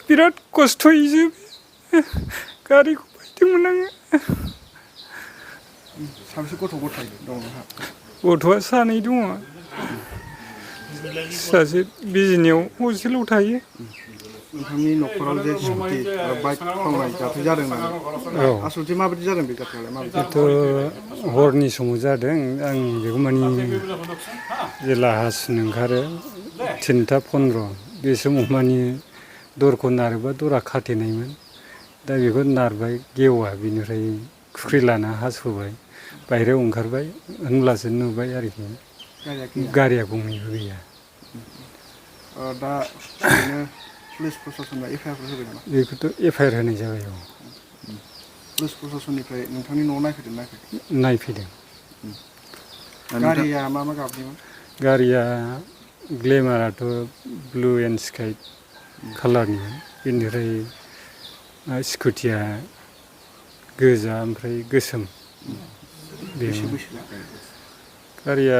बिराद खस्थ'यै गारिखौ बायदोंमोन आङो। साबेसे गथ' गथाय दं नोंहा? गथ'आ सानै दङ। सासे बिजनियाव हस्टेलाव थायो। नोंथांनि न'खराव जे स्कुटि बाइक खावनाय जाथाय जादों नालाय, आसलथे माबायदि जादों बे जाथायालाय? बेथ' हरनि समाव जादों। आं बेखौ माने जेला हासिन ओंखारो 3:15 बे समाव माने दरखौ नारोबा दरा खाथेनायमोन। दा बेखौ नारबाय गेवा, बिनिफ्राय खुख्रिलाना हास'बाय, बायहेरायाव ओंखारबाय, होनब्लासो नुबाय आरोखि गारिया गंनैबो गैया। दा ओरैनो पुलिस प्रसासना एफआइआर होबाय नामा? बेखौथ' एफआइआर होनाय जाबाय। पुलिस प्रसासननिफ्राय नोंथांनि न'आव नायफैदों ना नायफैयाखै? नायफैदों। गारिया मा मा गाबनिमोन? गारिया ग्लेमाराथ' ब्लु एन्ड स्काइ कालारनिमोन। बेनिफ्राय स्कुटिया गोजा ओमफ्राय गोसोम। बेसे बैसो? गारिया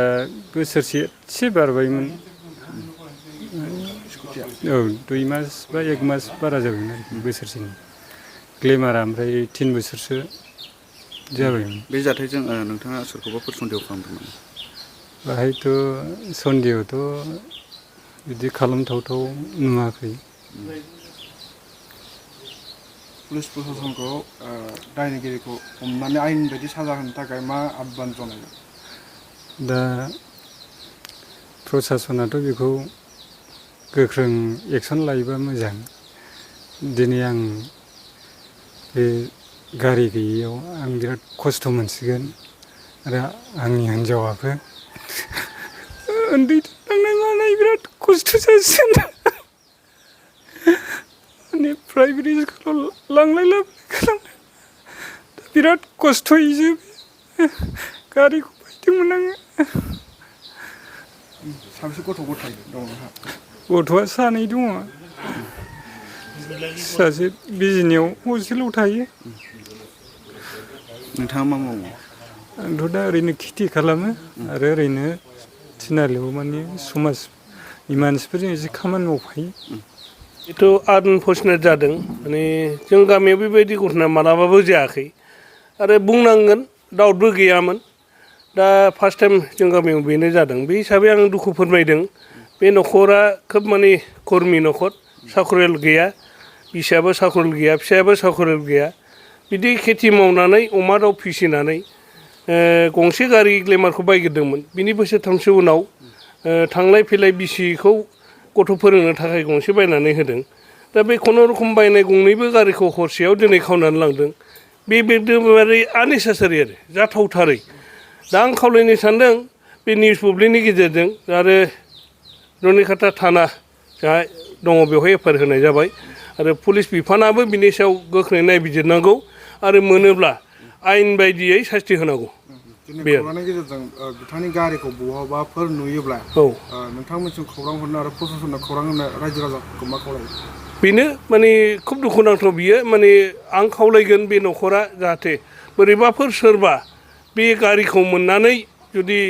बोसोरसे एसे बारबायमोन। औ 2 मास बा 1 मास बारा जाबायमोन आरोखि बोसोरसेनि। ग्लेमारा ओमफ्राय 3 बोसोरसो जाबायमोन। बे जाथायजों नोंथाङा सोरखौबाफोर सन्देह खालामदों नामा? बाहायथ' सन्देहथ' बिदि खालामथावथाव नुवाखै। पुलिस प्रसासनखौ दायनिगिरिखौ हमनानै आयेन बायदि साजा होनो थाखाय मा आह्वान जनायो? दा प्रसासनाथ' बेखौ गोख्रों एक्सन लायोबा मोजां। दिनै आं बे गारि गैयैयाव आं बिराद खस्थ' मोनसिगोन आरो आंनि हिन्जावाबो उन्दै थांनाय मानाय बिराद खस्थ' जासिगोन। माने प्राइभेट स्कुलाव लांलाय लाबोलाय खालामनो बिराद खस्थ'यै गारिखौ बायदोंमोन आङो। साबेसे गथ' गथाय दं नोंहा? गथ'आ सानै दङ। सासे बिजनियाव हस्टेलाव थायो। नोंथाङा मा मावो? आंथ' दा ओरैनो खेथि खालामो आरो ओरैनो थिनालियाव माने समाजनि मानसिफोरजों एसे खामानि मावफायो। बेथ' आनफर्चुनेट जादों। माने जों गामियाव बेबायदि घटना मालाबाबो जायाखै आरो बुंनांगोन डाउटबो गैयामोन। दा फार्स्ट टाइम जों गामियाव बेनो जादों। बे हिसाबै आं दुखु फोरमायदों। बे न'खरा खोब माने कर्मि न'खर, साख्रियाल गैया, बिसियाबो साख्रियाल गैया, फिसायाबो साख्रियाल गैया। बिदि खेथि मावनानै अमा दाउ फिसिनानै गंसे गारि ग्लेमारखौ बायग्रोदोंमोन। बिनि बोसोरथामसो उनाव थांलाय फैलाय बिसिखौ गथ' फोरोंनो थाखाय गंसे बायनानै होदों। दा बे खुनुरुखुम बायनाय गंनैबो गारिखौ हरसेयाव दिनै खावनानै लांदों। बे एकदमबारे आननेसेसारि आरो जाथावथारै। दा आं खावलायनो सानदों बे निउस बुब्लिनि गेजेरजों आरो रुनिखाता थाना जा दङ बेवहाय एफआइआर होनाय जाबाय आरो पुलिस बिफानाबो बिनि सायाव गोख्रै नायबिजिरनांगौ आरो मोनोब्ला आयेन बायदियै सास्ति होनांगौ। दिनै खौरांनि गेजेरजों बिथांनि गारिखौ बहाबाफोर नुयोब्ला नोंथांमोनसिम खौरां हरनो आरो प्रसासननो खौरां होनो रायजो राजाफोरखौ मा खावलायो? बेनो माने खुब दुखुनांथाव बियो। माने आं खावलायगोन बे न'खरा जाहाथे बोरैबाफोर सोरबा बे गारिखौ मोननानै जुदि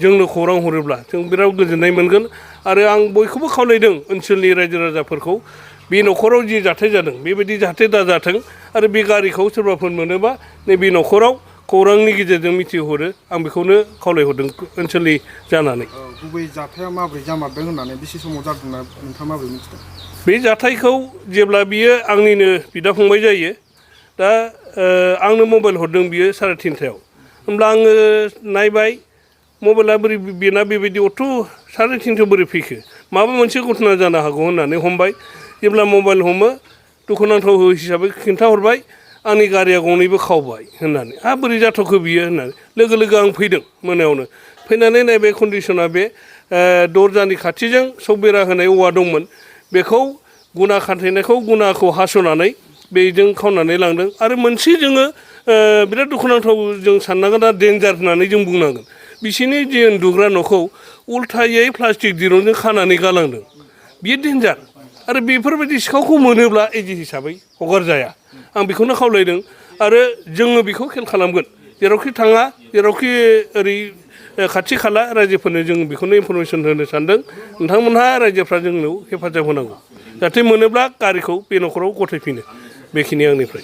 जोंनो खौरां हरोब्ला जों बिराद गोजोननाय मोनगोन आरो आं बयखौबो खावलायदों ओनसोलनि रायजो राजाफोरखौ बे न'खराव जि जाथाय जादों बेबायदि जाहाथे दाजाथों आरो बे गारिखौ सोरबाफोर मोनोबा नैबे न'खराव खौरांनि गेजेरजों मिथिहरो। आं बेखौनो खावलायहरदों ओनसोलनि जानानै। गुबै जाथाया माबोरै जामारदों होननानै बेसे समाव जादोंना नोंथाङा माबोरै मिथिदों? बे जाथायखौ जेब्ला बियो आंनिनो बिदा फंबाय जायो, दा आंनो मबाइल हरदों बियो 3:30 होमब्ला आङो नायबाय मबाइला बोरै बेना बेबायदि अथ' 3:30 बोरै फैखो, माबा मोनसे घटना जानो हागौ होननानै हमबाय। जेब्ला मबाइल हमो दुखुनांथाव हिसाबै खिन्थाहरबाय आंनि गारिया गंनैबो खावबाय होननानै। बोरै जाथावखो बियो होननानै लोगो लोगो आं फैदों मोनायावनो। फैनानै नायबाय कन्डिसना बे दरजानि खाथिजों सक बेरा होनाय औवा दंमोन, बेखौ गुना खाथेनायखौ गुनाखौ हास'नानै बेजों खावनानै लांदों। आरो मोनसे जोङो बिराद दुखुनांथाव जों साननांगोन दा डेन्जार होननानै जों बुंनांगोन। बिसोरनि जे उन्दुग्रा न'खौ उल्थायै प्लास्टिक दिरुंजों खानानै गालांदों। बियो डेन्जार आरो बेफोरबायदि सिखावखौ मोनोब्ला एजि हिसाबै हगारजाया। आं बेखौनो खावलायदों आरो जोङो बेखौ खेल खालामगोन। जेरावखि थाङा जेरावखि ओरै खाथि खाला रायजोफोरनो जों बेखौनो इनफरमेसन होनो सानदों। नोंथांमोनहा रायजोफ्रा जोंनो हेफाजाब होनांगौ। जाहाथे मोनोब्ला गारिखौ बे न'खराव गथायफिनो बेखिनि आंनिफ्राय